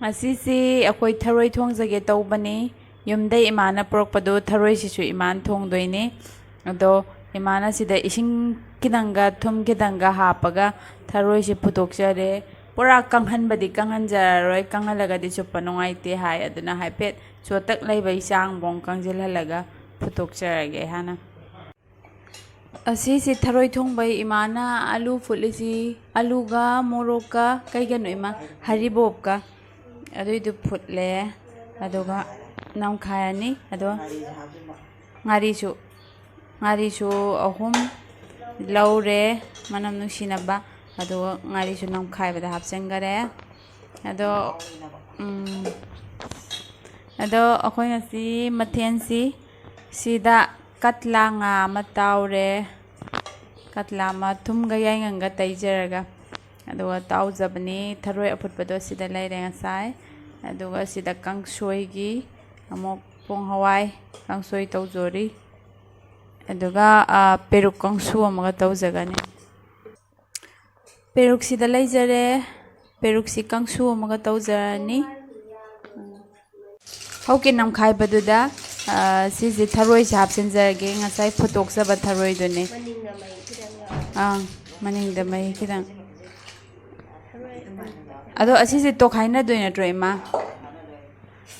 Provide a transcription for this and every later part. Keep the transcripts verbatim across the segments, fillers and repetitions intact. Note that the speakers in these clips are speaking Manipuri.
ꯉꯁꯤꯁꯤ ꯑꯩꯈꯣꯏ ꯊꯔꯣꯏ ꯊꯣꯡꯖꯒꯦ ꯇꯧꯕꯅꯤ꯫ ꯌꯨꯝꯗꯩ ꯏꯃꯥꯅ ꯄꯨꯔꯛꯄꯗꯣ, ꯊꯔꯣꯏꯁꯤꯁꯨ ꯏꯃꯥꯅ ꯊꯣꯡꯗꯣꯏꯅꯤ꯫ ꯑꯗꯣ ꯏꯃꯥꯅ ꯁꯤꯗ ꯏꯁꯤꯡ ꯈꯤꯇꯪꯒ ꯊꯨꯝ ꯈꯤꯇꯪꯒ ꯍꯥꯞꯄꯒ ꯊꯔꯣꯏꯁꯤ ꯐꯨꯠꯇꯣꯛꯆꯔꯦ꯫ ꯄꯨꯔꯥ ꯀꯪꯍꯟꯕꯗꯤ ꯀꯪꯍꯟꯖꯔꯔꯣꯏ, ꯀꯪꯍꯜꯂꯒꯗꯤ ꯆꯨꯞꯄ ꯅꯨꯡꯉꯥꯏꯇꯦ ꯍꯥꯏ꯫ ꯑꯗꯨꯅ ꯍꯥꯏꯐꯦꯠ ꯆꯣꯠꯇꯛ ꯂꯩꯕꯒꯤ ꯆꯥꯡꯐꯥꯎ ꯀꯪꯁꯤꯜꯍꯜꯂꯒ ꯐꯨꯠꯇꯣꯛꯆꯔꯒꯦ ꯍꯥꯟꯅ꯫ ꯑꯁꯤꯁꯤ ꯊꯔꯣꯏ ꯊꯣꯡꯕꯩ ꯏꯃꯥꯅ ꯑꯂꯨ ꯐꯨꯠꯂꯤꯁꯤ, ꯑꯂꯨꯒ ꯃꯣꯔꯣꯛꯀ ꯀꯩꯒꯅꯣ ꯏꯃꯥ? ꯍꯔꯤꯕꯣꯞꯀ꯫ ꯑꯗꯨꯏꯗꯨ ꯐꯨꯠꯂꯦ, ꯑꯗꯨꯒ ꯅꯝꯈꯥꯏꯔꯅꯤ꯫ ꯑꯗꯣ ꯉꯥꯔꯤꯁꯨ, ꯉꯥꯔꯤꯁꯨ ꯑꯍꯨꯝ ꯂꯧꯔꯦ, ꯃꯅꯝ ꯅꯨꯡꯁꯤꯅꯕ꯫ ꯑꯗꯨꯒ ꯉꯥꯔꯤꯁꯨ ꯅꯝꯈꯥꯏꯕꯗ ꯍꯥꯞꯆꯤꯟꯈꯔꯦ꯫ ꯑꯗꯣ, ꯎꯝ, ꯑꯗꯣ ꯑꯩꯈꯣꯏ ꯉꯁꯤ ꯃꯊꯦꯜꯁꯤ ꯁꯤꯗ ꯀꯠꯂꯥ ꯉꯥ ꯑꯃ ꯇꯥꯎꯔꯦ꯫ ꯀꯠꯂꯥ ꯑꯃ ꯊꯨꯝꯒ ꯌꯥꯏꯉꯪꯒ ꯇꯩꯖꯔꯒ, ꯑꯗꯨꯒ ꯇꯥꯎꯖꯕꯅꯤ꯫ ꯊꯔꯣꯏ ꯑꯐꯨꯠꯄꯗꯣ ꯁꯤꯗ ꯂꯩꯔꯦ ꯉꯁꯥꯏ꯫ ꯑꯗꯨꯒ ꯁꯤꯗ ꯀꯥꯡꯁꯣꯏꯒꯤ ꯑꯃꯨꯛ ꯄꯣꯡ ꯍꯋꯥꯏ ꯀꯥꯡꯁꯣꯏ ꯇꯧꯖꯣꯔꯤ꯫ ꯑꯗꯨꯒ, ꯑ, ꯄꯦꯔꯨꯛ ꯀꯥꯡꯁꯨ ꯑꯃꯒ ꯇꯧꯖꯒꯅꯤ꯫ ꯄꯦꯔꯨꯛꯁꯤꯗ ꯂꯩꯖꯔꯦ꯫ ꯄꯦꯔꯨꯛꯁꯤ ꯀꯥꯡꯁꯨ ꯑꯃꯒ ꯇꯧꯖꯔꯅꯤ꯫ ꯍꯧꯀꯤ ꯅꯝꯈꯥꯏꯕꯗꯨꯗ, ꯑ, ꯁꯤꯁꯦ ꯊꯔꯣꯏꯁꯦ ꯍꯥꯞꯆꯤꯟꯖꯔꯒꯦ, ꯉꯁꯥꯏ ꯐꯨꯠꯇꯣꯛꯆꯕ ꯊꯔꯣꯏꯗꯨꯅꯦ꯫ ꯃꯅꯤꯡꯗ ꯃꯍꯤ ꯈꯤꯇꯪ ꯌꯥꯎꯔꯦ꯫ ꯑꯥ, ꯃꯅꯤꯡꯗ ꯃꯍꯤ ꯈꯤꯇꯪ꯫ ꯊꯔꯣꯏ ꯑꯗꯣ ꯑꯁꯤꯁꯦ ꯇꯣꯈꯥꯏꯅꯗꯣꯏ ꯅꯠꯇ꯭ꯔꯣ, ꯏꯃꯥ?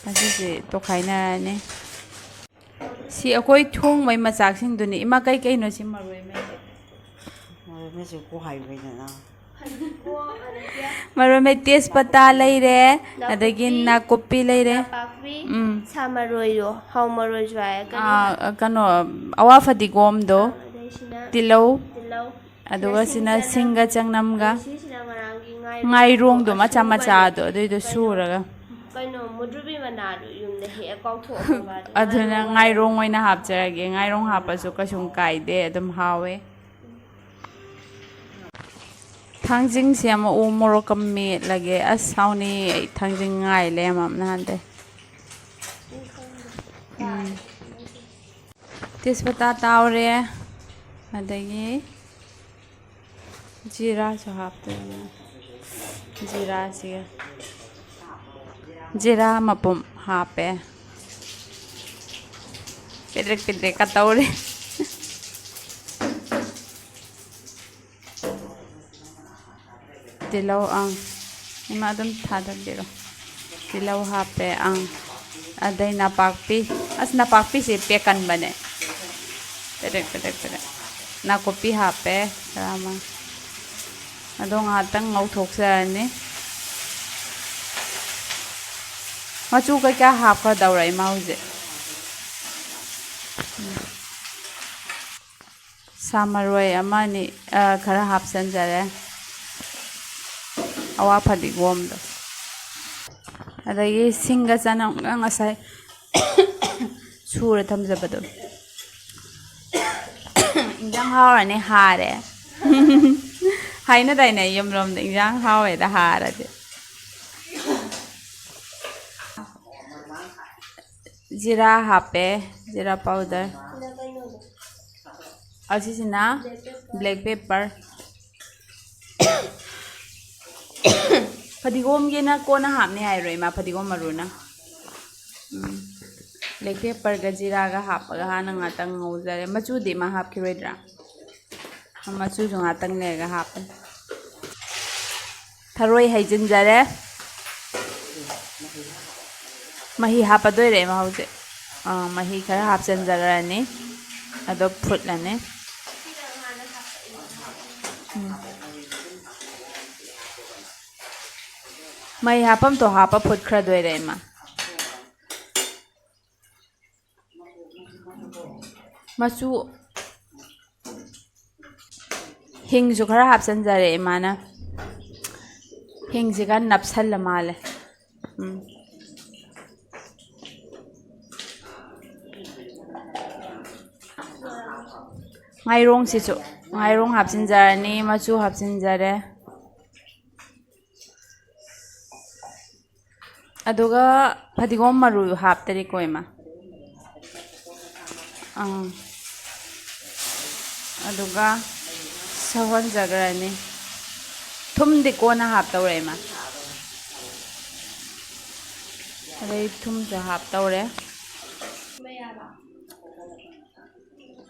ꯑꯁꯤꯁꯦ ꯇꯣꯈꯥꯏꯅꯔꯅꯤ꯫ ꯁꯤ ꯑꯩꯈꯣꯏ ꯊꯣꯡꯕꯩ ꯃꯆꯥꯛꯁꯤꯡꯗꯨꯅꯤ꯫ ꯏꯃꯥ, ꯀꯩ ꯀꯩꯅꯣ ꯁꯤ ꯃꯔꯣꯏ ꯃꯩꯁꯦ? ꯃꯔꯣꯏ ꯃꯩꯁꯦ ꯀꯣ ꯍꯥꯏꯕꯩꯗꯅ꯫ ꯃꯔꯣꯏ ꯃꯩ ꯇꯦꯖꯄꯇꯥ ꯂꯩꯔꯦ, ꯑꯗꯒꯤ ꯅꯥꯀꯨꯞꯄꯤ, ꯅꯥꯀꯨꯞꯄꯤ ꯂꯩꯔꯦ꯫ ꯅꯄꯥꯛꯄꯤ, ꯎꯝ꯫ ꯁꯥ ꯃꯔꯣꯏꯗꯣ, ꯍꯥꯎ ꯃꯔꯣꯏꯁꯨ ꯍꯥꯏ, ꯀꯔꯤ ꯑꯥ, ꯍꯥꯏ? ꯀꯩꯅꯣ, ꯑꯋꯥ ꯐꯗꯤꯒꯣꯝꯗꯣ, ꯑꯥ, ꯑꯗꯩꯁꯤꯅ ꯇꯤꯜꯍꯧ, ꯇꯤꯜꯍꯧ, ꯑꯗꯨꯒ ꯁꯤꯅ ꯁꯤꯡ ꯆꯅꯝ, ꯁꯤꯡꯒ ꯆꯪꯅꯝꯒ, ꯑꯗꯩ ꯁꯤꯁꯤꯅ ꯉꯔꯥꯡꯒꯤ ꯉꯥꯏꯔꯣꯡꯗꯣ, ꯉꯥꯏꯔꯣꯡꯗꯣ ꯃꯆꯥ ꯑꯁꯨꯕꯅꯦ꯫ ꯃꯆꯥꯗꯣ, ꯑꯗꯨꯏꯗꯣ ꯀꯩꯅꯣ, ꯁꯨꯔꯒ꯫ ꯀꯩꯅꯣ, ꯃꯨꯗ꯭ꯔꯨꯕꯤ ꯃꯅꯥꯗꯣ ꯌꯨꯝꯗ ꯍꯦꯛꯑ ꯀꯥꯎꯊꯣꯛꯑꯝꯃꯕ ꯑꯗꯣ ꯑꯗꯨꯅ ꯉꯥꯏꯔꯣꯡ ꯉꯥꯏꯔꯣꯡ ꯑꯣꯏꯅ ꯍꯥꯞꯆꯔꯒꯦ꯫ ꯉꯥꯏꯔꯣꯡ ꯍꯥꯞꯄꯁꯨ ꯀꯩꯁꯨꯝ ꯀꯥꯏꯗꯦ, ꯑꯗꯨꯝ ꯍꯥꯎꯋꯦ꯫ ꯊꯥꯡꯖꯤꯡꯁꯤ ꯑꯃ ꯎ ꯃꯣꯔꯣꯛꯀ ꯃꯦꯠꯂꯒꯦ꯫ ꯑꯁ, ꯍꯥꯎꯅꯤ꯫ ꯑꯩ ꯊꯥꯡꯖꯤꯡ ꯉꯥꯏ ꯂꯩꯔꯝꯃꯕ ꯅꯍꯥꯟꯗꯩ꯫ ꯎꯝ꯫ ꯇꯦꯖꯄꯇꯥ ꯇꯥꯎꯔꯦ, ꯑꯗꯒꯤ ꯖꯤꯔꯥꯁꯨ ꯍꯥꯞꯇꯣꯏꯅꯦ꯫ ꯖꯤꯔꯥꯁꯤꯒ꯫ ꯖꯤꯔꯥ ꯃꯄꯨꯝ ꯍꯥꯞꯄꯦ꯫ ꯄꯤꯗ꯭ꯔꯤꯛ ꯄꯤꯗ꯭ꯔꯤꯛꯀ ꯇꯧꯔꯦ꯫ ꯇꯤꯜꯍꯧ, ꯑꯪ꯫ ꯏꯃꯥ, ꯑꯗꯨꯝ ꯊꯥꯗꯕꯤꯔꯣ꯫ ꯇꯤꯜꯍꯧ ꯍꯥꯞꯄꯦ, ꯑꯪ꯫ ꯑꯗꯩ ꯅꯄꯥꯛꯄꯤ꯫ ꯑꯁ, ꯅꯄꯥꯛꯄꯤꯁꯦ ꯄꯦꯛꯀꯟꯕꯅꯦ꯫ ꯄꯦꯗꯦꯛ, ꯄꯦꯗꯦꯛ, ꯄꯦꯗꯦꯛ꯫ ꯅꯥꯀꯨꯞꯄꯤ ꯍꯥꯞꯄꯦ ꯈꯔ ꯑꯃ꯫ ꯑꯗꯣ ꯉꯥꯏꯍꯥꯛꯇꯪ ꯉꯧꯊꯣꯛꯆꯔꯅꯤ꯫ ꯃꯆꯨ ꯀꯩꯀꯥ ꯍꯥꯞꯀꯗꯧꯔꯦ ꯏꯃꯥ ꯍꯧꯖꯤꯛ꯫ ꯁꯥ ꯃꯔꯣꯏ ꯑꯃ ꯑꯅꯤ, ꯑ, ꯈꯔ ꯍꯥꯞꯆꯟꯖꯔꯦ꯫ ꯑꯋꯥ ꯐꯗꯤꯒꯣꯝꯗꯣ꯫ ꯑꯗꯒꯤ ꯁꯤꯡꯒ ꯆꯅꯝꯒ ꯉꯁꯥꯏ ꯁꯨꯔ ꯊꯝꯖꯕꯗꯣ꯫ ꯏꯟꯖꯥꯡ ꯍꯥꯎꯔꯅꯤ ꯍꯥꯔꯦ꯫ ꯍꯥꯏꯅꯗꯥꯏꯅꯦ ꯌꯨꯝꯂꯣꯝꯗ ꯏꯟꯖꯥꯡ ꯍꯥꯎꯋꯦꯗ ꯍꯥꯔꯗꯤ꯫ ꯖꯤꯔꯥ ꯍꯥꯞꯄꯦ, ꯖꯤꯔꯥ powder꯫ ꯑꯁꯤꯁꯤꯅ black pepper꯫ ꯐꯗꯤꯒꯣꯝꯒꯤꯅ ꯀꯣꯟꯅ ꯍꯥꯞꯅꯤ ꯍꯥꯏꯔꯣ ꯏꯃꯥ, ꯐꯗꯤꯒꯣꯝ ꯃꯔꯨꯅ? ꯎꯝ꯫ Black pepperꯒ ꯖꯤꯔꯥꯒ ꯍꯥꯞꯄꯒ ꯍꯥꯟꯅ ꯉꯥꯛꯇꯪ ꯉꯧꯖꯔꯦ꯫ ꯃꯆꯨꯗꯤ ꯏꯃꯥ ꯍꯥꯞꯈꯤꯔꯣꯏꯗ꯭ꯔꯥ? ꯃꯆꯨꯁꯨ ꯉꯥꯛꯇꯪ ꯂꯩꯔꯒ ꯍꯥꯞꯄꯅꯤ꯫ ꯊꯔꯣꯏ ꯍꯩꯖꯤꯟꯖꯔꯦ꯫ ꯃꯍꯤ ꯍꯥꯞꯄꯗꯣꯏꯔꯦ ꯏꯃꯥ ꯍꯧꯖꯤꯛ꯫ ꯑꯥ, ꯃꯍꯤ ꯈꯔ ꯍꯥꯞꯆꯤꯟꯖꯈ꯭ꯔꯅꯤ꯫ ꯑꯗꯣ ꯐꯨꯠꯂꯅꯤ꯫ ꯎꯝ꯫ ꯃꯍꯤ ꯍꯥꯞꯐꯝꯗꯣ ꯍꯥꯞꯄ ꯐꯨꯠꯈ꯭ꯔꯗꯣꯏꯔꯦ ꯏꯃꯥ꯫ ꯃꯆꯨ, ꯍꯤꯡꯁꯨ ꯈꯔ ꯍꯥꯞꯆꯤꯟꯖꯔꯦ ꯏꯃꯥꯅ꯫ ꯍꯤꯡꯁꯤꯒ ꯅꯞꯁꯜꯂ ꯃꯥꯜꯂꯦ꯫ ꯎꯝ꯫ ꯉꯥꯏꯔꯣꯡꯁꯤꯁꯨ, ꯉꯥꯏꯔꯣꯡ ꯍꯥꯞꯆꯤꯟꯖꯔꯅꯤ, ꯃꯆꯨ ꯍꯥꯞꯆꯤꯟꯖꯔꯦ꯫ ꯑꯗꯨꯒ ꯐꯗꯤꯒꯣꯝ ꯃꯔꯨ ꯍꯥꯞꯇꯔꯤꯀꯣ ꯏꯃꯥ꯫ ꯑꯪ꯫ ꯑꯗꯨꯒ ꯁꯧꯍꯟꯖꯈ꯭ꯔꯅꯤ꯫ ꯊꯨꯝꯗꯤ ꯀꯣꯟꯅ ꯍꯥꯞꯇꯧꯔꯦ ꯏꯃꯥ꯫ ꯑꯗꯩ ꯊꯨꯝꯁꯨ ꯍꯥꯞꯇꯧꯔꯦ꯫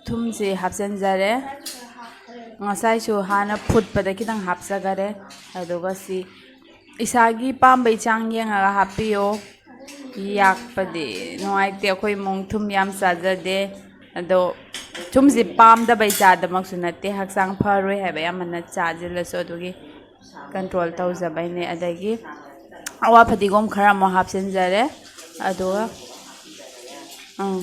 ꯊꯨꯝꯁꯤ ꯍꯥꯞꯆꯤꯟꯖꯔꯦ꯫ ꯉꯁꯥꯏꯁꯨ ꯍꯥꯟꯅ ꯐꯨꯠꯄꯗ ꯈꯤꯇꯪ ꯍꯥꯞꯆꯈꯔꯦ꯫ ꯑꯗꯨꯒ ꯁꯤ ꯏꯁꯥꯒꯤ ꯄꯥꯝꯕꯩ ꯆꯥꯡ ꯌꯦꯡꯉꯒ ꯍꯥꯞꯄꯤꯌꯣ꯫ ꯌꯥꯛꯄꯗꯤ ꯅꯨꯡꯉꯥꯏꯇꯦ, ꯑꯩꯈꯣꯏ ꯏꯃꯨꯡ ꯊꯨꯝ ꯌꯥꯝ ꯆꯥꯖꯗꯦ꯫ ꯑꯗꯣ ꯊꯨꯝꯁꯤ ꯄꯥꯝꯗꯕꯩ ꯆꯥꯗꯃꯛꯁꯨ ꯅꯠꯇꯦ, ꯍꯛꯆꯥꯡ ꯐꯔꯣꯏ ꯍꯥꯏꯕ ꯌꯥꯝꯃꯟꯅ ꯆꯥꯁꯤꯜꯂꯁꯨ꯫ ꯑꯗꯨꯒꯤ ꯀꯟꯇ꯭ꯔꯣꯜ ꯇꯧꯖꯕꯩꯅꯦ꯫ ꯑꯗꯒꯤ ꯑꯋꯥ ꯐꯗꯤꯒꯣꯝ ꯈꯔ ꯑꯃꯨꯛ ꯍꯥꯞꯆꯤꯟꯖꯔꯦ꯫ ꯑꯗꯨꯒ ꯑꯪ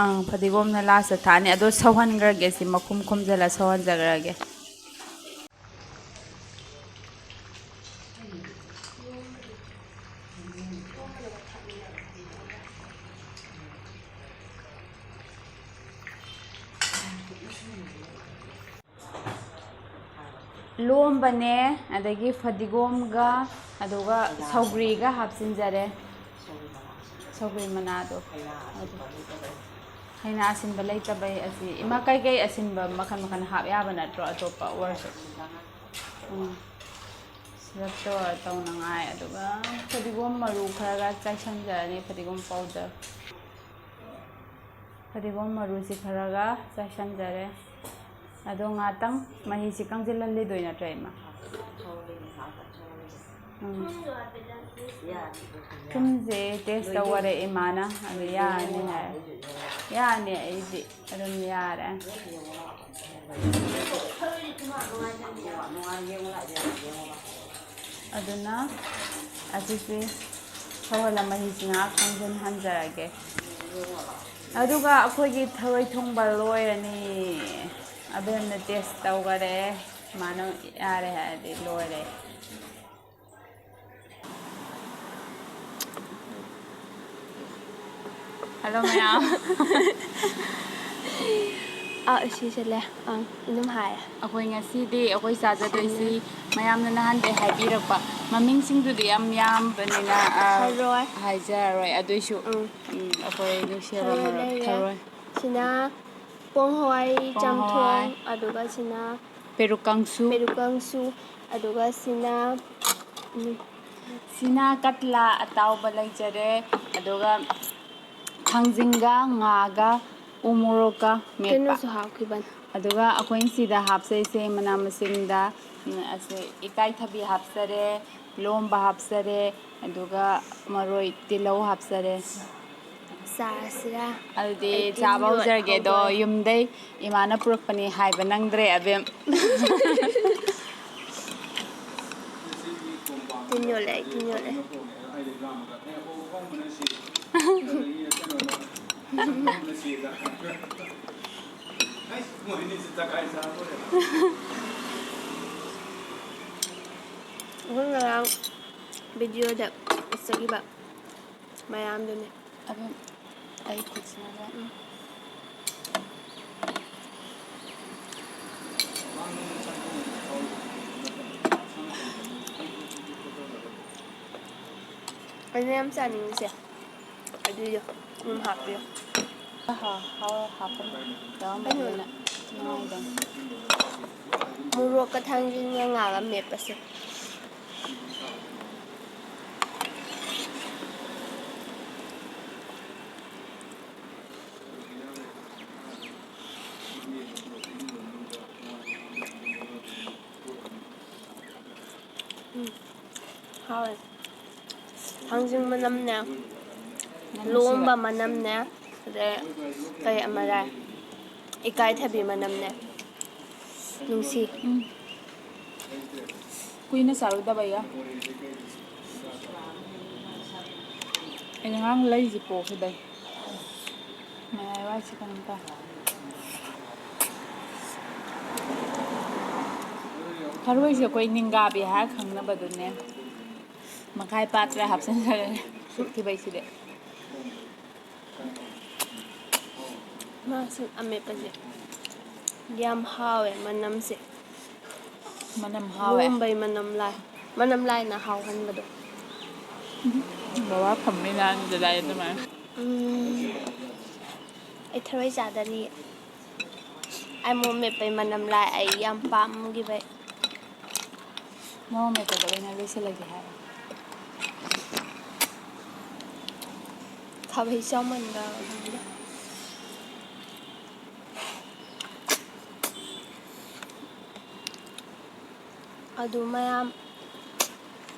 ꯑꯪ ꯐꯗꯤꯒꯣꯝꯅ ꯂꯥꯁꯇ ꯊꯥꯛꯑꯅꯤ꯫ ꯑꯗꯣ ꯁꯧꯍꯟꯈ꯭ꯔꯒꯦ, ꯁꯤ ꯃꯈꯨꯝ ꯈꯨꯝꯖꯤꯜꯂ ꯁꯧꯍꯟꯖꯈ꯭ꯔꯒꯦ꯫ ꯂꯣꯝꯕꯅꯦ, ꯑꯗꯒꯤ ꯐꯗꯤꯒꯣꯝꯒ ꯑꯗꯨꯒ ꯁꯧꯒ꯭ꯔꯤꯒ ꯍꯥꯞꯆꯤꯟꯖꯔꯦ꯫ ꯁꯧꯒ꯭ꯔꯤ ꯃꯅꯥꯗꯣ꯫ ꯑꯗꯨ ꯍꯩꯅꯥ ꯑꯁꯤꯟꯕ ꯂꯩꯇꯕꯩ꯫ ꯑꯁꯤ ꯏꯃꯥ ꯀꯩꯀꯩ ꯑꯁꯤꯟꯕ ꯃꯈꯜ ꯃꯈꯜ ꯍꯥꯞ ꯌꯥꯕ ꯅꯠꯇ꯭ꯔꯣ, ꯑꯇꯣꯞꯄ ꯑꯣꯏꯔꯁꯨ? ꯎꯝ꯫ ꯁꯤꯔꯞ ꯇꯧꯔ ꯇꯧꯅꯉꯥꯏ꯫ ꯑꯗꯨꯒ ꯐꯗꯤꯒꯣꯝ ꯃꯔꯨ ꯈꯔꯒ ꯆꯥꯏꯁꯟꯖꯔꯅꯤ, ꯐꯗꯤꯒꯣꯝ ꯄꯥꯎꯗꯔ꯫ ꯐꯗꯤꯒꯣꯝ ꯃꯔꯨꯁꯤ ꯈꯔꯒ ꯆꯥꯏꯁꯟꯖꯔꯦ꯫ ꯑꯗꯣ ꯉꯥꯛꯇꯪ ꯃꯍꯤꯁꯤ ꯀꯪꯁꯤꯜꯍꯜꯂꯤꯗꯣꯏ ꯅꯠꯇ꯭ꯔꯣ, ꯏꯃꯥ? ꯎꯝ꯫ ꯊꯨꯝꯁꯦ ꯇꯦꯁ ꯇꯧꯈꯔꯦ ꯏꯃꯥꯅ, ꯑꯗꯨ ꯌꯥꯔꯅꯤ ꯍꯥꯏꯔꯦ꯫ ꯌꯥꯔꯅꯤ, ꯑꯩꯗꯤ ꯑꯗꯨꯝ ꯌꯥꯔꯦ꯫ ꯑꯗꯨꯅ ꯑꯁꯤꯁꯤ ꯁꯧꯍꯜꯂ ꯃꯍꯤꯁꯤ ꯉꯥꯏꯍꯥꯛ ꯀꯪꯁꯤꯟꯍꯟꯖꯔꯒꯦ꯫ ꯑꯗꯨꯒ ꯑꯩꯈꯣꯏꯒꯤ ꯊꯔꯣꯏ ꯊꯣꯡꯕ ꯂꯣꯏꯔꯅꯤ꯫ ꯑꯕꯦꯝꯅ ꯇꯦꯁ ꯇꯧꯈꯔꯦ꯫ ꯃꯥꯅ ꯌꯥꯔꯦ ꯍꯥꯏꯔꯗꯤ ꯂꯣꯏꯔꯦ꯫ ꯍꯜꯂꯣ ꯃꯌꯥꯝ꯫ ꯑꯥ, ꯁꯤꯁꯦ ꯂꯩ꯫ ꯑꯪ, ꯑꯗꯨꯝ ꯍꯥꯏꯌꯦ꯫ ꯑꯩꯈꯣꯏ ꯉꯁꯤꯗꯤ ꯑꯩꯈꯣꯏ ꯆꯥꯖꯗꯣꯏꯁꯤ ꯁꯤꯅ ꯃꯌꯥꯝꯅ ꯅꯍꯥꯟꯗꯩ ꯍꯥꯏꯕꯤꯔꯛꯄ ꯃꯃꯤꯡꯁꯤꯡꯗꯨꯗꯤ ꯌꯥꯝ ꯌꯥꯝꯕꯅꯤꯅ, ꯑꯥ, ꯍꯥꯏꯔꯣꯏ꯫ ꯍꯥꯏꯖꯔꯔꯣꯏ꯫ ꯑꯗꯨꯏꯁꯨ, ꯎꯝ꯫ ꯎꯝ, ꯑꯩꯈꯣꯏ ꯅꯨꯡꯁꯤꯔꯕ ꯊꯔꯣꯏ ꯃꯔꯨꯞ ꯂꯩꯔꯦ꯫ ꯊꯔꯣꯏ꯫ ꯁꯤꯅ ꯄꯣꯡ ꯍꯋꯥꯏ ꯄꯣꯡ ꯆꯝꯊꯣꯡ, ꯍꯋꯥꯏ꯫ ꯑꯗꯨꯒ ꯁꯤꯅ ꯄꯦꯔꯨꯛ ꯀꯥꯡꯁꯨ꯫ ꯄꯦꯔꯨꯛ ꯀꯥꯡꯁꯨ, ꯑꯗꯨꯒ ꯁꯤꯅ, ꯎꯝ, ꯁꯤꯅ ꯀꯠꯂꯥ ꯑꯇꯥꯎꯕ ꯂꯩꯖꯔꯦ, ꯑꯗꯨꯒ ꯊꯥꯡꯖꯤꯡꯒ ꯉꯥꯒ ꯎ ꯃꯣꯔꯣꯛꯀ ꯃꯦꯠꯄ꯫ ꯀꯩꯅꯣꯁꯨ ꯍꯥꯞꯈꯤꯕꯅꯤ꯫ ꯑꯗꯨꯒ ꯑꯩꯈꯣꯏꯅ ꯁꯤꯗ ꯍꯥꯞꯆꯩꯁꯦ ꯃꯅꯥ ꯃꯁꯤꯡꯗ, ꯎꯝ, ꯑꯁꯦ ꯏꯀꯥꯏꯊꯕꯤ ꯍꯥꯞꯆꯔꯦ, ꯂꯣꯝꯕ ꯍꯥꯞꯆꯔꯦ, ꯑꯗꯨꯒ ꯃꯔꯣꯏ ꯇꯤꯜꯍꯧ ꯍꯥꯞꯆꯔꯦ꯫ ꯆꯥꯔꯁꯤꯔꯥ? ꯑꯗꯨꯗꯤ ꯑꯩ ꯇꯤꯟ ꯆꯥꯕ ꯌꯣꯠ ꯍꯧꯖꯔꯒꯦ꯫ ꯑꯗꯣ ꯍꯧꯗꯣꯔꯦ꯫ ꯌꯨꯝꯗꯩ ꯏꯃꯥꯅ ꯄꯨꯔꯛꯄꯅꯤ ꯍꯥꯏꯕ ꯅꯪꯗ꯭ꯔꯦ ꯑꯕꯦꯝ꯫ ꯇꯤꯟ ꯌꯣꯠꯂꯦ, ꯑꯩ ꯇꯤꯟ ꯌꯣꯠꯂꯦ꯫ ꯑꯩꯈꯣꯏ ꯉꯔꯥꯡ ꯚꯤꯗꯤꯑꯣꯗ ꯎꯠꯆꯈꯤꯕ ꯃꯌꯥꯝꯗꯨꯅꯦ꯫ ꯑꯗꯨꯝ ꯑꯩ ꯈꯨꯠꯁꯤꯅ ꯎꯝ꯫ ꯑꯩꯅ ꯌꯥꯝ ꯆꯥꯅꯤꯡꯉꯤꯁꯦ ꯑꯗꯨꯏꯗꯣ ꯑꯗꯨꯝ ꯍꯥꯞꯄꯤꯌꯣ꯫ ꯍꯥ-, ꯍꯥꯎ-, ꯍꯥꯞꯄꯅꯤ꯫ ꯌꯥꯎꯔꯝꯃꯗꯤ ꯀꯩꯅꯣ? ꯍꯦꯟꯅ ꯅꯨꯡꯉꯥꯏꯗꯧꯅꯤ꯫ ꯃꯣꯔꯣꯛꯀ ꯊꯥꯡꯖꯤꯡꯒ ꯉꯥꯒ ꯃꯦꯠꯄꯁꯦ꯫ ꯎꯝ, ꯍꯥꯎꯋꯦ꯫ ꯊꯥꯡꯖꯤꯡ ꯃꯅꯝꯅꯦ, ꯌꯥꯝ ꯅꯨꯡꯁꯤꯕ꯫ ꯂꯣꯝꯕ ꯃꯅꯝꯅꯦ, ꯑꯗꯩ ꯀꯩ ꯑꯃ ꯂꯥꯛꯑꯦ, ꯏꯀꯥꯏꯊꯕꯤ ꯃꯅꯝꯅꯦ꯫ ꯅꯨꯡꯁꯤ꯫ ꯎꯝ꯫ ꯀꯨꯏꯅ ꯆꯥꯔꯨꯗꯕꯩꯒ꯫ ꯑꯩꯅ ꯉꯔꯥꯡ ꯂꯩꯁꯤ ꯄꯣꯛꯈꯤꯕꯩ꯫ ꯃꯌꯥꯏ ꯋꯥꯏꯁꯤ ꯀꯩꯅꯣꯝ ꯇꯧ꯫ ꯊꯔꯣꯏꯁꯦ ꯑꯩꯈꯣꯏ ꯅꯤꯡꯒꯥꯕꯤ ꯍꯥꯏꯔ ꯈꯪꯅꯕꯗꯨꯅꯦ꯫ ꯃꯈꯥꯏ ꯄꯥꯠꯇ꯭ꯔꯥ ꯍꯥꯞꯆꯤꯟꯈꯔꯦ ꯐꯨꯠꯈꯤꯕꯩꯁꯤꯗꯤ꯫ ꯃꯥꯁꯨ ꯑꯃꯦꯠꯄꯁꯦ ꯌꯥꯝ ꯍꯥꯎꯋꯦ ꯃꯅꯝꯁꯦ꯫ ꯃꯅꯝ ꯍꯥꯎꯋꯦ꯫ ꯂꯣꯝꯕꯩ ꯃꯅꯝ ꯂꯥꯛꯑꯦ꯫ ꯃꯅꯝ ꯂꯥꯛꯑꯦꯅ ꯍꯥꯎꯍꯟꯕꯗꯣ꯫ ꯕꯕꯥ ꯐꯝꯃꯤ ꯅꯍꯥꯟ ꯖꯗꯥꯏ ꯑꯗꯨꯃꯥꯏꯅ꯫ ꯎꯝ꯫ ꯑꯩ ꯊꯔꯣꯏ ꯆꯥꯗꯔꯤ꯫ ꯑꯩ ꯃꯣꯔꯣꯛ ꯃꯦꯠꯄꯩ ꯃꯅꯝ ꯂꯥꯛꯑꯦ꯫ ꯑꯩ ꯌꯥꯝ ꯄꯥꯝꯈꯤꯕꯩ꯫ ꯃꯣꯔꯣꯛ ꯃꯦꯠꯄꯗ ꯑꯣꯏꯅ ꯂꯣꯏꯁꯤꯜꯂꯒꯦ ꯍꯥꯏꯔꯣ? ꯈꯥꯕꯩ ꯆꯥꯎꯃꯟꯈ꯭ꯔꯕ ꯈꯪꯗꯦ꯫ ꯑꯗꯨ ꯃꯌꯥꯝ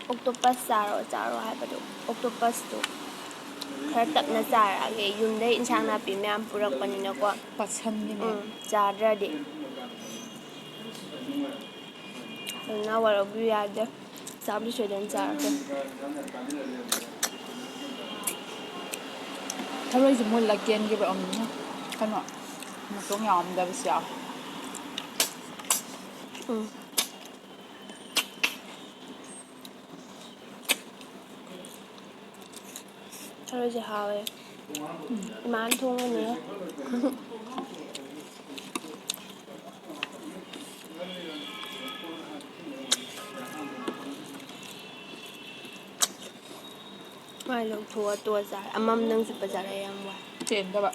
ꯑꯣꯛꯇꯣꯄꯁ ꯆꯥꯔꯣ ꯆꯥꯔꯣ ꯍꯥꯏꯕꯗꯨ, ꯑꯣꯛꯇꯣꯄꯁꯇꯨ ꯈꯔ ꯇꯞꯅ ꯆꯥꯔꯛꯑꯒꯦ꯫ ꯌꯨꯝꯗꯩ ꯏꯟꯁꯥꯡ ꯅꯥꯄꯤ ꯃꯌꯥꯝ ꯄꯨꯔꯛꯄꯅꯤꯅꯀꯣ꯫ ꯄꯠꯁꯟꯈꯤꯅꯦ꯫ ꯎꯝ, ꯆꯥꯗ꯭ꯔꯗꯤ꯫ ꯑꯗꯨꯅ ꯋꯥꯔꯧꯕꯤꯕ ꯌꯥꯗꯦ꯫ ꯆꯥꯕꯗꯤ ꯁꯣꯏꯗꯅ ꯆꯥꯔꯛꯀꯦ꯫ ꯊꯔꯣꯏꯁꯦ ꯃꯨꯜꯂ ꯀꯦꯟꯈꯤꯕ ꯑꯃꯨꯛꯅ ꯀꯩꯅꯣ ꯃꯇꯣꯡ ꯌꯥꯎꯔꯝꯗꯕꯁꯨ ꯌꯥꯎꯋꯦ꯫ ꯎꯝ꯫ ꯊꯔꯣꯏꯁꯦ ꯍꯥꯎꯋꯦ꯫ ꯎꯝ꯫ ꯏꯃꯥꯅ ꯊꯣꯡꯕꯅꯦ꯫ ꯃꯥꯏ ꯂꯧꯊꯣꯛꯑ ꯇꯣꯛꯑ ꯆꯥꯔꯦ꯫ ꯑꯃꯃꯝꯗꯪ ꯆꯨꯞꯄ ꯆꯥꯔꯦ, ꯌꯥꯝ ꯋꯥꯏ꯫ ꯄꯦꯟꯗꯕ꯫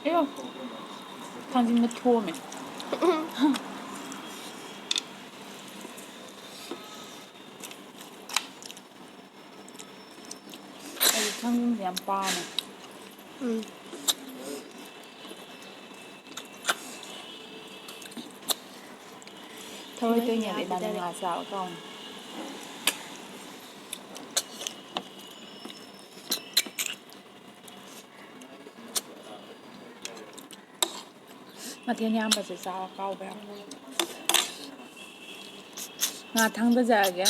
ꯑꯌꯣ! ꯊꯥꯡꯖꯤꯡꯅ ꯊꯣꯝꯃꯦ꯫ ꯑꯩꯗꯤ ꯊꯥꯡꯖꯤꯡꯁꯦ ꯌꯥꯝ ꯄꯥꯝꯃꯦ꯫ ꯎꯝ꯫ ꯊꯔꯣꯏ ꯇꯣꯏꯉꯩꯗ ꯏꯕꯥꯅꯤ ꯌꯥꯕꯗ ꯉꯥ ꯆꯥꯕ ꯀꯥꯎꯅꯤ꯫ ꯃꯊꯦꯜ ꯌꯥꯝꯕꯁꯦ ꯆꯥꯕ ꯀꯥꯎꯕ ꯌꯥꯝ꯫ ꯉꯥ ꯊꯥꯡꯗꯖꯔꯒꯦ꯫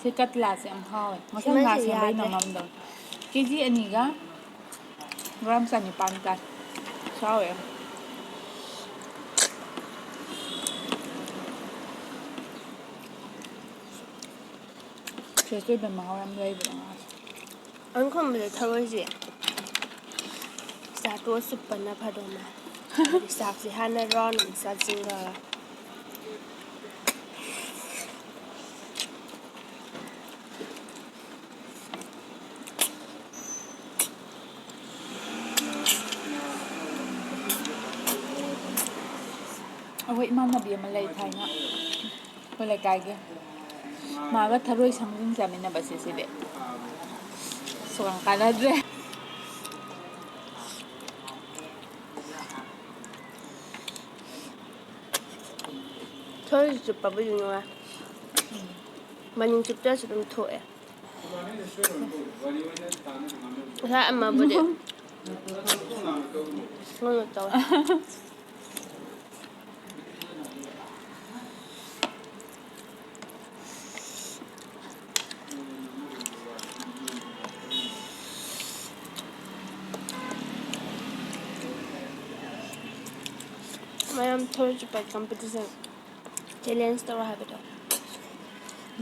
ꯁꯤ ꯀꯠꯂꯥꯁꯦ ꯌꯥꯝ ꯍꯥꯎꯋꯦ꯫ ꯃꯁꯥ ꯉꯥ ꯁꯤꯃꯁꯦ ꯁꯦꯝꯕꯩ ꯌꯥꯗ꯭ꯔꯦ꯫ ꯅꯝꯃꯝꯗꯣ꯫ ꯀꯦ ꯖꯤ ꯑꯅꯤꯒ ꯒ꯭ꯔꯥꯝ ꯆꯅꯤꯄꯥꯟ ꯇꯥꯏ꯫ ꯆꯥꯎꯋꯦ ꯌꯥꯝ꯫ ꯐ꯭ꯔꯦꯁ ꯑꯣꯏꯕ ꯃꯍꯥꯎ ꯌꯥꯝ ꯂꯩꯕꯗꯣ ꯉꯥꯁꯦ꯫ ꯑꯩꯅ ꯈꯟꯕꯗ ꯊꯔꯣꯏꯁꯦ ꯆꯥꯇꯣꯛꯑ ꯆꯨꯞꯄꯅ ꯐꯗꯧ ꯃꯥꯜꯂꯦ꯫ ꯍꯥꯏꯗꯤ ꯆꯥꯛꯁꯦ ꯍꯥꯟꯅ ꯔꯥꯎꯟ ꯑꯃ ꯆꯥꯁꯤꯟꯈ꯭ꯔꯒ꯫ ꯑꯩꯈꯣꯏ ꯏꯃꯥꯟꯅꯕꯤ ꯑꯃ ꯂꯩ ꯊꯥꯏꯅ ꯑꯩꯈꯣꯏ ꯂꯩꯀꯥꯏꯒꯤ꯫ ꯃꯥꯒ ꯊꯔꯣꯏ ꯁꯪꯖꯤꯟ ꯆꯥꯃꯤꯟꯅꯕꯁꯦ ꯁꯤꯗꯤ ꯁꯨꯛꯀꯥꯟ ꯀꯥꯟꯅꯗ꯭ꯔꯦ꯫ ꯊꯔꯣꯏ ꯆꯨꯞꯄꯕꯨꯗꯤ ꯅꯨꯡꯉꯥꯏ꯫ ꯃꯅꯤꯡ ꯆꯨꯞꯇ꯭ꯔꯁꯨ ꯑꯗꯨꯝ ꯊꯣꯛꯑꯦ꯫ ꯉꯁꯥꯏ ꯑꯃꯕꯨꯗꯤ ꯀꯩꯅꯣ ꯇꯧꯋꯦ꯫ ꯃꯌꯥꯝ ꯊꯔꯣꯏ ꯆꯨꯞꯄ competition challenge ꯇꯧꯔꯣ ꯍꯥꯏꯕꯗꯣ꯫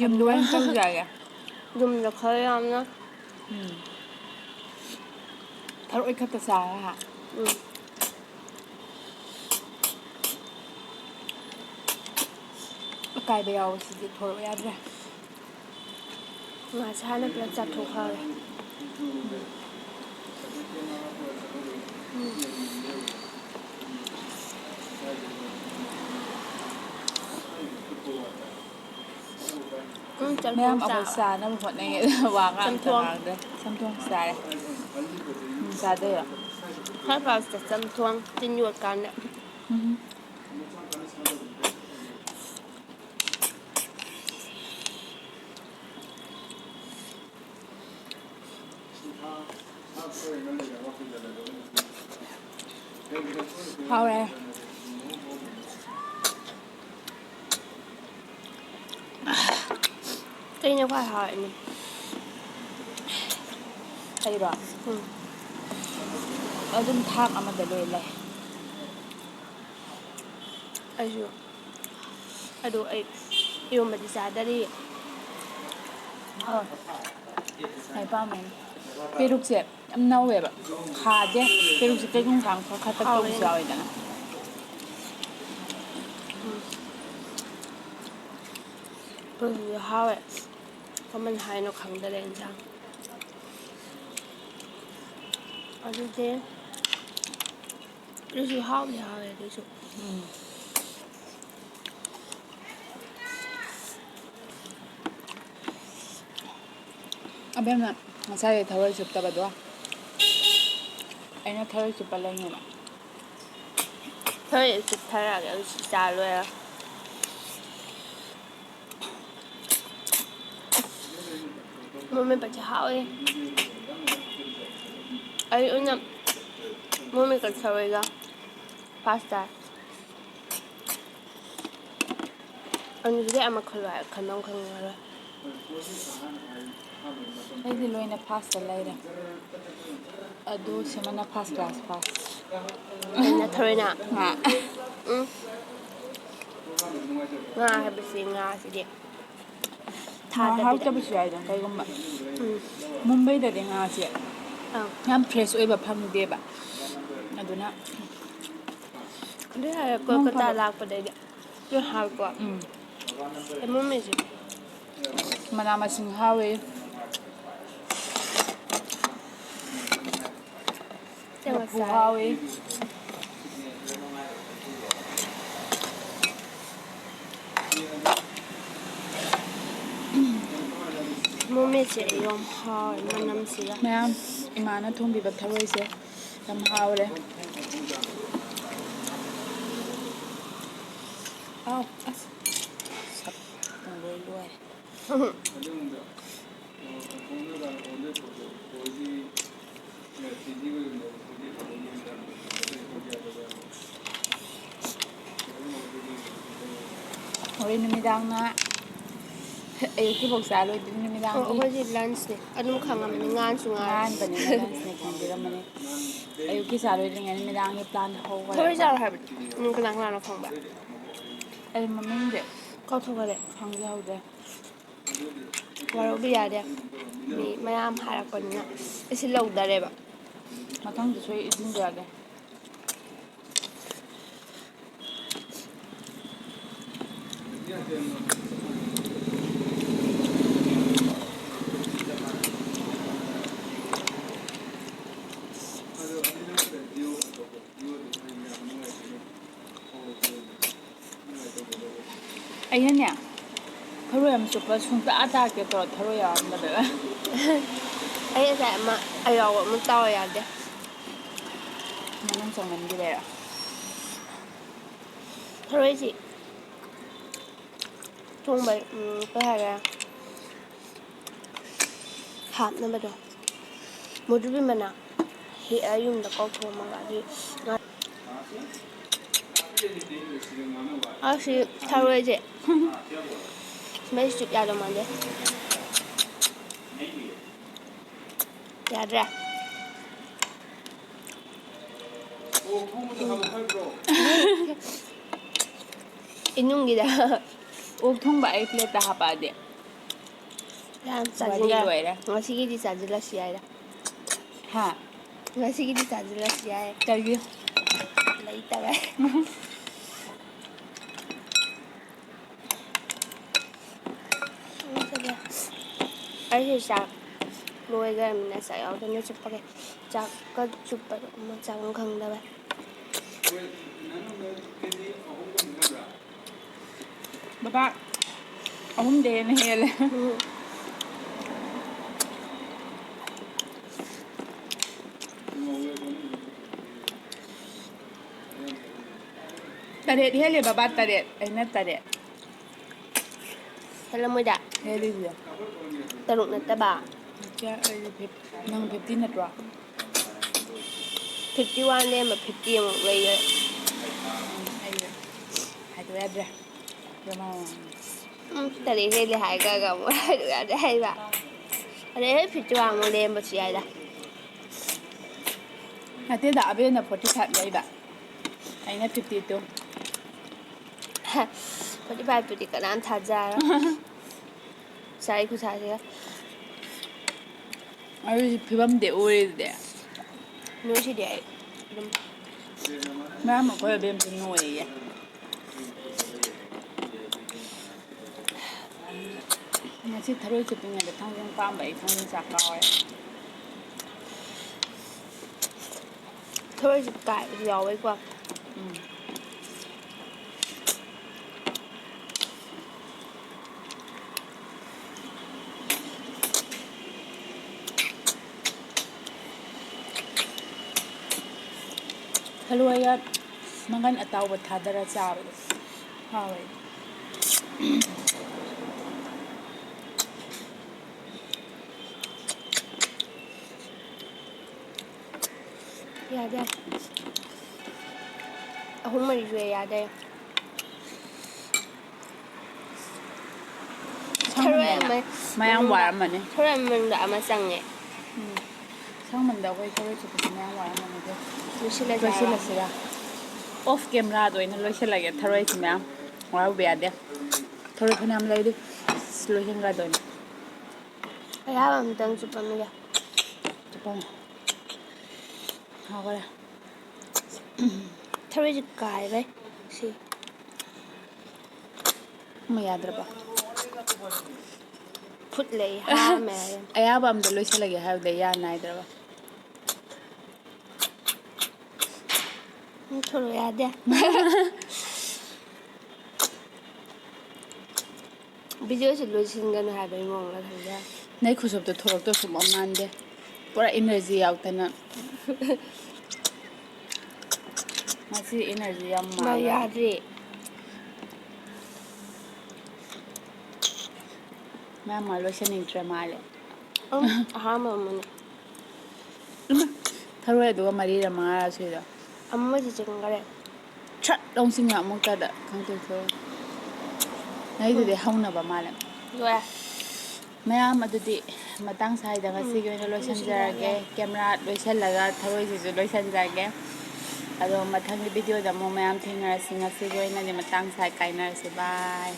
ꯌꯨꯝꯗ ꯑꯣꯏꯅ ꯇꯧꯖꯔꯒꯦ꯫ ꯌꯨꯝꯗ ꯈꯔ ꯌꯥꯝꯅ꯫ ꯎꯝ꯫ ꯊꯔꯣꯏ ꯈꯛꯇ ꯆꯥꯔꯒ ꯍꯥ? ꯎꯝ꯫ ꯑꯀꯥꯏꯕ ꯌꯥꯎꯕꯁꯤꯗꯤ ꯊꯣꯔꯛꯑꯣ ꯌꯥꯗ꯭ꯔꯦ꯫ ꯉꯥꯁꯦ ꯍꯥꯟꯅ ꯄꯨꯂꯞ ꯆꯥꯊꯣꯛꯈ꯭ꯔꯒꯦ꯫ ꯎꯝ꯫ ꯎꯝ, ꯆꯝꯊꯣꯡ ꯃꯌꯥꯝ ꯑꯩꯈꯣꯏ ꯆꯥꯕ꯫ ꯆꯥꯅꯕ ꯍꯣꯠꯅꯩ꯫ ꯋꯥ ꯉꯥꯛꯇ ꯆꯝꯊꯣꯡ꯫ ꯉꯥꯡꯗ꯭ꯔꯦ꯫ ꯆꯝꯊꯣꯡ ꯆꯥꯔꯦ꯫ ꯎꯝ, ꯆꯥꯗꯣꯏꯔꯣ? ꯈ꯭ꯋꯥꯏ ꯐꯥꯔꯁꯇ ꯆꯝꯊꯣꯡ ꯇꯤꯟ ꯌꯣꯠꯀꯥꯟꯗ꯫ ꯎꯝ꯫ ꯍꯥꯎꯔꯦ꯫ ꯀꯩꯅ ꯈ꯭ꯋꯥꯏ ꯍꯥꯎꯔꯤꯅꯣ? ꯑꯩꯔꯣ? ꯎꯝ꯫ ꯑꯗꯨꯝ ꯊꯥꯛ ꯑꯃꯗ ꯂꯣꯏ ꯂꯩ꯫ ꯑꯩꯁꯨ꯫ ꯑꯗꯣ ꯑꯩ ꯏꯔꯣꯝꯕꯗꯤ ꯆꯥꯗꯔꯤ꯫ ꯑꯣ꯫ ꯑꯩ ꯄꯥꯝꯃꯦ꯫ ꯄꯦꯔꯨꯛꯁꯦ ꯌꯥꯝ ꯅꯧꯋꯦꯕ꯫ ꯈꯥꯗꯦ꯫ ꯄꯦꯔꯨꯛꯁꯦ ꯀꯩꯒꯨꯝ ꯀꯥꯟ ꯈꯔ ꯈꯥꯇꯛ ꯇꯧꯕꯁꯨ ꯍꯥꯎꯋꯦ꯫ ꯌꯥꯎꯋꯤꯗꯅ꯫ ꯎꯝ꯫ ꯄꯦꯔꯨꯛꯁꯤꯁꯨ ꯍꯥꯎꯋꯦ꯫ ꯀꯃꯥꯏꯅ ꯍꯥꯏꯅꯣ ꯈꯪꯗꯔꯦ ꯏꯟꯁꯥꯡ꯫ ꯑꯗꯨꯗꯤ ꯑꯗꯨꯁꯨ ꯍꯥꯎꯗꯤ ꯍꯥꯎꯋꯦ ꯑꯗꯨꯏꯁꯨ꯫ ꯎꯝ꯫ ꯑꯕꯦꯝꯅ ꯉꯁꯥꯏ ꯊꯔꯣꯏ ꯆꯨꯞꯇꯕꯗꯣ ꯑꯩꯅ ꯊꯔꯣꯏ ꯆꯨꯞꯄ ꯂꯩꯅꯦꯕ꯫ ꯊꯔꯣꯏ ꯆꯨꯞꯊꯔꯛꯑꯒꯦ ꯑꯗꯨ ꯁꯤ ꯆꯥ ꯂꯣꯏꯔ꯫ ꯃꯣꯔꯣꯛ ꯃꯦꯠꯄꯁꯦ ꯍꯥꯎꯋꯦ꯫ ꯑꯩ ꯑꯣꯏꯅ ꯃꯣꯔꯣꯛ ꯃꯦꯠꯄ ꯊꯔꯣꯏꯒ ꯐꯥꯔꯁ ꯇꯥꯏ꯫ ꯑꯅꯤꯁꯤꯗꯤ ꯑꯃ ꯈꯜꯂꯣ ꯍꯥꯏꯔ ꯈꯟꯐꯝ ꯈꯪꯉꯔꯣꯏ꯫ ꯑꯩꯗꯤ ꯂꯣꯏꯅ ꯐꯥꯔꯁꯇ ꯂꯩꯔꯦ꯫ ꯑꯗꯨ ꯁꯤꯃꯅ ꯐꯥꯔꯁ ꯀ꯭ꯂꯥꯁ ꯐꯥꯔꯁ꯫ ꯅꯪꯅ ꯊꯔꯣꯏꯅ? ꯉꯥ꯫ ꯎꯝ꯫ ꯉꯥ ꯍꯥꯏꯕꯁꯤ ꯉꯥꯁꯤꯗꯤ ꯉꯥ ꯊꯥꯗꯕꯤꯗ꯫ ꯍꯥꯎꯇꯕꯁꯨ ꯌꯥꯎꯏꯗꯅ ꯀꯩꯒꯨꯝꯕ꯫ ꯎꯝ꯫ ꯃꯨꯝꯕꯩꯗꯗꯤ ꯉꯥꯁꯦ ꯑꯪ꯫ ꯌꯥꯝ ꯐ꯭ꯔꯦꯁ ꯑꯣꯏꯕ ꯐꯪꯗꯦꯕ꯫ ꯑꯗꯨꯅ ꯑꯗꯨ ꯍꯥꯏꯔ ꯅꯣꯡ ꯀꯣꯜꯀꯇꯥ ꯐꯥꯗꯣꯛ꯫ ꯂꯥꯛꯄꯗꯩꯗꯤ ꯂꯣꯏ ꯍꯥꯎꯏꯀꯣ꯫ ꯎꯝ꯫ ꯑꯃꯨꯛ ꯃꯦꯠꯁꯤ꯫ ꯃꯅꯥ ꯃꯁꯤꯡ ꯍꯥꯎꯋꯤ꯫ ꯂꯐꯨ ꯍꯥꯎꯋꯤ꯫ ꯃꯣꯔꯣꯛ ꯃꯦꯠꯁꯦ ꯌꯥꯝ ꯍꯥꯎꯋꯦ ꯃꯅꯝꯁꯤꯒ꯫ ꯃꯌꯥꯝ ꯏꯃꯥꯅ ꯊꯣꯡꯕꯤꯕ ꯊꯔꯣꯏꯁꯦ ꯌꯥꯝ ꯍꯥꯎꯔꯦ꯫ ꯑꯥꯎ ꯑꯁ ꯁꯛ ꯄꯨꯡꯂꯣꯏ ꯂꯣꯏꯔꯦ꯫ ꯍꯣꯔꯦꯟ ꯅꯨꯃꯤꯗꯥꯡꯅ ꯑꯌꯨꯛꯀꯤꯐꯥꯎ ꯆꯥ ꯂꯣꯏꯗ꯭ꯔꯤ ꯑꯣ, ꯅꯨꯃꯤꯗꯥꯡꯒꯤ꯫ ꯑꯩꯈꯣꯏꯁꯦ ꯂꯟꯁꯅꯦ꯫ ꯑꯗꯨꯝ ꯈꯪꯉꯝꯃꯅꯤ, ꯉꯥꯟꯁꯨ ꯉꯥꯜꯂꯦ꯫ ꯉꯥꯟꯕꯅꯤꯅ ꯂꯟꯁꯅꯦ ꯈꯪꯕꯤꯔꯝꯃꯅꯤ꯫ ꯑꯌꯨꯛꯀꯤ ꯆꯥ ꯂꯣꯏꯗ꯭ꯔꯤꯉꯩ ꯅꯨꯃꯤꯗꯥꯡꯒꯤ ꯄ꯭ꯂꯥꯟ ꯍꯧꯈ꯭ꯔꯦ꯫ ꯊꯔꯣꯏ ꯆꯥꯔꯣ ꯍꯥꯏꯕꯗꯤ ꯅꯪ ꯀꯅꯥ ꯀꯅꯥꯅꯣ ꯈꯪꯕ꯭ꯔꯥ? ꯑꯩ ꯃꯃꯤꯡꯗꯤ ꯀꯥꯎꯊꯣꯛꯈꯔꯦ꯫ ꯈꯪꯖꯍꯧꯗꯦ꯫ ꯋꯥꯔꯧꯕ ꯌꯥꯗꯦ꯫ ꯃꯤ ꯃꯌꯥꯝ ꯍꯥꯏꯔꯛꯄꯅꯤꯅ ꯑꯩꯁꯤ ꯂꯧꯗꯔꯦꯕ꯫ ꯃꯊꯪꯗꯤ ꯁꯣꯏ ꯏꯟꯁꯤꯟꯖꯔꯒꯦ꯫ ꯑꯩꯅꯅꯦ, ꯊꯔꯣꯏ ꯑꯃ ꯆꯨꯞꯄ ꯁꯨꯡꯇꯥ ꯇꯥꯔꯛꯇꯦ ꯇꯧꯔ ꯊꯔꯣꯏ ꯌꯥꯎꯔꯝꯗꯕꯩ꯫ ꯑꯩ ꯉꯁꯥꯏ ꯑꯃ ꯑꯌꯥꯎꯕ ꯑꯃ ꯇꯥꯎ ꯌꯥꯗꯦ꯫ ꯃꯅꯨꯡ ꯆꯪꯃꯟꯈꯤꯕꯩꯔꯣ? ꯊꯔꯣꯏꯁꯤ ꯊꯣꯡꯕ, ꯎꯝ, ꯀꯩ ꯍꯥꯏꯔꯦ? ꯍꯥꯞꯅꯕꯗꯣ꯫ ꯃꯨꯗꯨꯕꯤ ꯃꯅꯥ ꯍꯦꯛꯑ ꯌꯨꯝꯗ ꯀꯧꯊꯣꯛꯑꯝꯃꯒ ꯑꯗꯨꯏ ꯉꯥ-, ꯑꯁꯤ ꯊꯔꯣꯏꯁꯦ ꯃꯩ ꯆꯨꯞ ꯌꯥꯗꯧ ꯃꯥꯟꯗꯦ꯫ ꯌꯥꯗ꯭ꯔꯦ꯫ ꯏꯅꯨꯡꯒꯤꯗ꯫ ꯑꯣꯛ ꯊꯣꯡꯕ ꯑꯩ ꯄ꯭ꯂꯦꯠꯇ ꯍꯥꯞꯄꯛꯑꯗꯤ꯫ ꯌꯥꯝ ꯋꯥꯔꯤ ꯆꯥꯖꯤꯜꯂ-, ꯂꯣꯏꯔꯦ꯫ ꯉꯁꯤꯒꯤꯗꯤ ꯆꯥꯖꯤꯜꯂꯁꯤ ꯌꯥꯏꯗ꯫ ꯍꯥ? ꯉꯁꯤꯒꯤꯗꯤ ꯆꯥꯖꯤꯜꯂꯁꯤ ꯌꯥꯏ꯫ ꯀꯩꯒꯤ? ꯂꯩꯇꯕꯩ꯫ ꯑꯩꯁꯨ ꯆꯥꯛ ꯂꯣꯏꯈ꯭ꯔꯃꯤꯅ ꯆꯥꯛ ꯌꯥꯎꯗꯅ ꯆꯨꯞꯄꯒꯦ꯫ ꯆꯥꯛꯀ ꯆꯨꯞꯄꯗꯣ ꯑꯃ ꯆꯥꯐꯝ ꯈꯪꯗꯕꯩ꯫ ꯕꯕꯥ, ꯑꯍꯨꯝꯗꯩ ꯍꯦꯟꯅ ꯍꯦꯜꯂꯦ꯫ ꯎꯝ꯫ ꯇꯔꯦꯠ ꯍꯦꯜꯂꯦ ꯕꯕꯥ, ꯇꯔꯦꯠ, ꯑꯩꯅ ꯇꯔꯦꯠ꯫ ꯍꯦꯜꯂꯝꯃꯣꯏꯗ꯫ ꯍꯦꯜꯂꯤꯗꯨꯗꯤ꯫ ꯇꯔꯨꯛ ꯅꯠꯇꯕ꯫ ꯀꯌꯥ, ꯑꯩꯗꯤ ꯐꯤꯞ-, ꯅꯪ ꯐꯤꯞꯇꯤ ꯅꯠꯇ꯭ꯔꯣ? ꯐꯤꯞꯇꯤ ꯋꯥꯟ ꯂꯩꯔꯝꯕ ꯐꯤꯞꯇꯤ ꯑꯃꯨꯛ ꯂꯩꯈ꯭ꯔꯦ꯫ ꯎꯝ, ꯑꯩꯗꯤ ꯍꯥꯏꯗꯣꯛ ꯌꯥꯗ꯭ꯔꯦ꯫ ꯎꯝ, ꯇꯔꯦꯠ ꯍꯦꯜꯂꯦ ꯍꯥꯏꯈ꯭ꯔꯒ ꯑꯃꯨꯛ ꯍꯥꯏꯗꯣꯛ ꯌꯥꯗꯦ ꯍꯥꯏꯕ꯫ ꯑꯗꯩ ꯍꯦꯛ ꯐꯤꯐꯇꯤ ꯋꯥꯟꯃꯨꯛ ꯂꯩꯔꯝꯕꯁꯨ ꯌꯥꯏꯗ꯫ ꯅꯠꯇꯦꯗ, ꯑꯕꯦꯟꯅ ꯐꯣꯔꯇꯤ ꯐꯥꯏꯚ ꯂꯩꯕ, ꯑꯩꯅ ꯐꯤꯐꯇꯤ ꯇꯨ꯫ ꯐꯣꯔꯇꯤ ꯐꯥꯏꯚꯇꯨꯗꯤ ꯀꯅꯥꯝ ꯊꯥꯖꯔꯣꯏ꯫ ꯆꯥꯔꯤ ꯈꯨꯠꯁꯥꯁꯤꯒ꯫ ꯑꯗꯨꯗꯤ ꯐꯤꯕꯝꯗꯤ ꯎꯔꯤꯗꯨꯗꯤ꯫ ꯅꯣꯏꯁꯤꯗꯤ ꯑꯩ ꯑꯗꯨꯝ ꯃꯌꯥꯝ ꯑꯩꯈꯣꯏ ꯑꯕꯦꯝꯁꯨ ꯅꯣꯏꯌꯦ꯫ ꯉꯁꯤ ꯊꯔꯣꯏ ꯆꯨꯞꯄꯤꯉꯩꯗ ꯊꯥꯡꯖꯤꯡ ꯄꯥꯝꯕ ꯑꯩ ꯊꯥꯡꯖꯤꯡ ꯆꯥ ꯀꯥꯎꯔꯦ꯫ ꯊꯔꯣꯏꯁꯨ ꯀꯥꯏꯕꯁꯨ ꯌꯥꯎꯋꯦꯀꯣ꯫ ꯎꯝ꯫ ꯊꯔꯣꯏꯒ ꯃꯪꯒꯟ ꯑꯇꯥꯎꯕ ꯊꯥꯗꯔ ꯆꯥꯕꯗꯣ ꯍꯥꯎꯋꯦ꯫ ꯌꯥꯗꯦ꯫ ꯑꯍꯨꯝ ꯃꯔꯤ ꯁꯨꯔꯦ, ꯌꯥꯗꯦ꯫ ꯊꯔꯣꯏ ꯁꯪꯕꯅꯦꯅ ꯑꯃ ꯃꯌꯥꯝ ꯃꯅꯨꯡꯗ, ꯋꯥꯔꯝꯃꯅꯤ꯫ ꯊꯔꯣꯏ ꯑꯃ ꯃꯅꯨꯡꯗ ꯑꯃ ꯆꯪꯉꯦ꯫ ꯎꯝ꯫ ꯁꯪꯕꯅꯤꯗ ꯑꯩꯈꯣꯏ ꯊꯔꯣꯏ ꯆꯨꯞꯄꯁꯦ ꯃꯌꯥꯝ ꯋꯥꯔꯝꯃꯅꯤ ꯑꯗꯨ꯫ ꯂꯣꯏꯁꯤꯜꯂꯁꯦ ꯍꯥꯏꯔꯣ? ꯂꯣꯏꯁꯤꯜꯂꯁꯤꯔꯥ? Off camera ꯗ ꯑꯣꯏꯅ ꯂꯣꯏꯁꯤꯜꯂꯒꯦ ꯊꯔꯣꯏꯁꯤ ꯃꯌꯥꯝ꯫ ꯋꯥꯔꯨꯕ ꯌꯥꯗꯦ꯫ ꯊꯔꯣꯏ ꯐꯅꯌꯥꯝ ꯂꯩꯔꯤ꯫ ꯑꯁ, ꯂꯣꯏꯁꯤꯟꯈ꯭ꯔꯗꯣꯏꯅꯦ꯫ ꯑꯌꯥꯕ ꯑꯝꯇꯪ ꯆꯨꯞꯄꯝꯃꯤꯒꯦ꯫ ꯆꯨꯞꯄꯝꯃꯣ꯫ ꯍꯥꯎꯈꯔꯦ꯫ ꯊꯔꯣꯏꯁꯦ ꯀꯥꯏꯕꯩ ꯁꯤ꯫ ꯑꯃ ꯌꯥꯗ꯭ꯔꯕ? ꯐꯨꯠꯂꯦ ꯑꯩ, ꯍꯥꯝꯃꯦ ꯍꯥꯏꯔꯦ꯫ ꯑꯌꯥꯕ ꯑꯝꯗ ꯂꯣꯏꯁꯤꯜꯂꯒꯦ ꯍꯥꯏꯕꯗ ꯌꯥ ꯅꯥꯏꯗ꯭ꯔꯕ? ꯎꯝ, ꯊꯣꯛꯂꯛꯑꯣ ꯌꯥꯗꯦ꯫ Video ꯁꯤ ꯂꯣꯏꯁꯤꯟꯒꯅꯨ ꯍꯥꯏꯕꯒꯤ ꯃꯑꯣꯡꯗ ꯈꯟꯖꯔꯦ꯫ ꯅꯪ ꯈꯨꯁꯨꯞꯇꯣ ꯊꯣꯛꯂꯛꯇꯧ ꯁꯨꯡꯃꯥꯟ ꯃꯥꯟꯗꯦ꯫ ꯄꯨꯔꯥ energy ꯌꯥꯎꯗꯅ꯫ ꯉꯁꯤ energy ꯌꯥꯝ ꯃꯥ ꯃꯥꯡꯉꯦ꯫ ꯌꯥꯗ꯭ꯔꯦ꯫ ꯃꯌꯥꯝ ꯃꯥ ꯂꯣꯏꯁꯤꯟꯅꯤꯡꯗ꯭ꯔ ꯃꯥꯜꯂꯦ꯫ ꯎꯝ, ꯑꯍꯥꯟꯕ ꯑꯃꯅꯦ꯫ ꯏꯃꯥ, ꯊꯔꯣꯏ ꯑꯗꯨꯒ ꯃꯔꯤꯔ ꯃꯉꯥꯔ ꯁꯨꯏꯗꯣ꯫ ꯑꯃꯁꯤ ꯆꯤꯡꯈꯔꯦ꯫ ꯁꯠ ꯂꯥꯎ ꯆꯤꯡꯉ ꯑꯃꯨꯛꯇꯗ ꯈꯪꯇꯣꯛ ꯊꯣꯛꯑꯦ꯫ ꯅꯪꯒꯤꯗꯨꯗꯤ ꯎꯝ꯫ ꯍꯧꯅꯕ ꯃꯥꯜꯂꯦ꯫ ꯂꯣꯏꯔꯦ꯫ ꯃꯌꯥꯝ ꯑꯗꯨꯗꯤ ꯃꯇꯥꯡ ꯁ꯭ꯋꯥꯏꯗ ꯎꯝ, ꯉꯁꯤꯒꯤ ꯑꯣꯏꯅ ꯂꯣꯏꯁꯤꯟꯖꯔꯒꯦ꯫ ꯂꯣꯏꯁꯤꯟꯖꯔꯒꯦ꯫ Camera ꯂꯣꯏꯁꯤꯜꯂꯒ ꯊꯔꯣꯏꯁꯤꯁꯨ ꯂꯣꯏꯁꯤꯟꯖꯔꯒꯦ꯫ ꯑꯗꯣ ꯃꯊꯪꯒꯤ video ꯗ ꯑꯃꯨꯛ ꯃꯌꯥꯝ ꯊꯦꯡꯅꯔꯁꯤ꯫ ꯉꯁꯤꯒꯤ ꯑꯣꯏꯅꯗꯤ ꯃꯇꯥꯡ ꯁ꯭ꯋꯥꯏ ꯀꯥꯏꯅꯔꯁꯤ꯫ Bye꯫